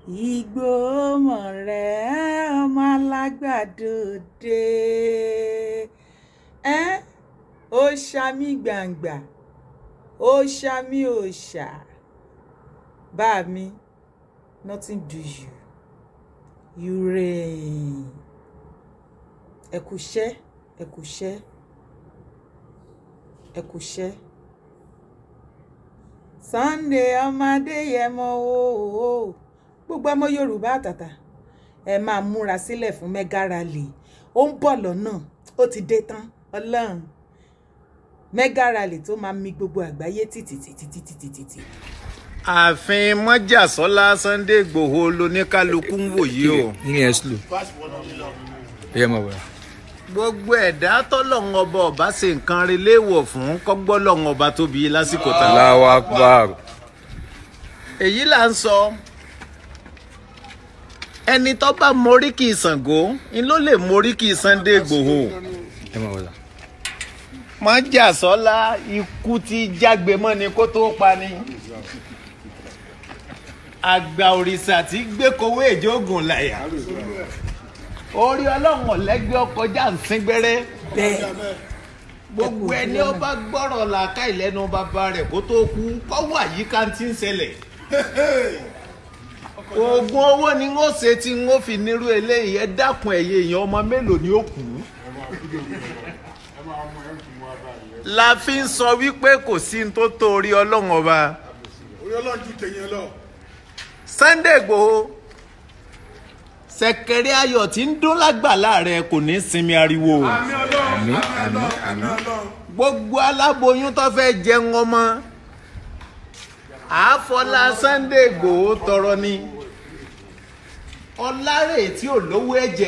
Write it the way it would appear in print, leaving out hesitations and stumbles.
Ìgbòho mọ̀rẹ́ ọmọ alágbàdo dé. Ẹ́n, ó ṣàmì gbàǹgbà, ó ṣàmì òòṣà. Bá mi, nothing do you. You reign. Ẹ kú iṣẹ́, ẹ kú iṣẹ́, ẹ kú iṣẹ́. Sunday ọmọ Adéyẹmọ ooo. Gbogbo ọmọ Yorùbá àtàtà, ẹ máa múra sílẹ̀ fún mega rally. Ó ń bọ̀ lọ́nà, ó ti dé tán. Ọlọ́run, mega rally tó máa mi gbogbo àgbáyé títítítítítítí. Ààfin Mọ́jàsọ́lá Sunday Ìgbòho loníkálukú ń wò yìí o. Ní ẹ slow ẹ yẹ máa wọ̀. Gbogbo ẹ̀dá tọ́lọ́run Ọba ọba ṣe nǹkan rí léèwọ̀ fún kọ́gbọ́lọ́run Ọba tóbi lásìkò tá. Allahu Akbar. Èyí là ń sọ, ẹni tó bá moríkì Ṣàngó ń ló lè moríkì Sunday Ìgbòho. Ẹ máa wọ̀. Mọ́jàsọ́lá, ikú tí jágbe mọ́ ni kó tó pa ni, àgbà òrìṣà tí gbé kowó èjógùn láyà, orí Ọlọ́run ọ̀lẹ́gbẹ́ ọkọjá ń sín gbẹ́rẹ́. Bẹ́ẹ̀. Gbogbo ẹni ó bá gbọ́rọ̀ làákà ìlẹ́nu bàbá rẹ̀ kó tó kú kọ́ wà yíká tí ń ṣẹlẹ̀. Oògùn owó ni wọ́n ṣe tí wọ́n fi nírú eléyìí. Ẹ dákun, ẹ̀yẹ èèyàn, ọmọ mélòó ni ó kú la fi ń sọ wípé kò sí ní tó tó orí Ọlọ́run Ọba. Orí Ọlọ́run ju tèèyàn lọ. Sunday Igboho, ṣẹ̀kẹ̀rẹ̀ ayọ̀ tí ń dún lágbàlá rẹ kò ní sinmi ariwo. Àmín Ọlọ́run. Àmín, àmín Ọlọ́run. àmín. Àmín Ọlọ́run. Gbogbo aláboyún tó fẹ́ jẹun ọmọ, àáfọlá Sunday Igboho tọrọ ni ọlárè tí ò lówó ẹ̀jẹ̀.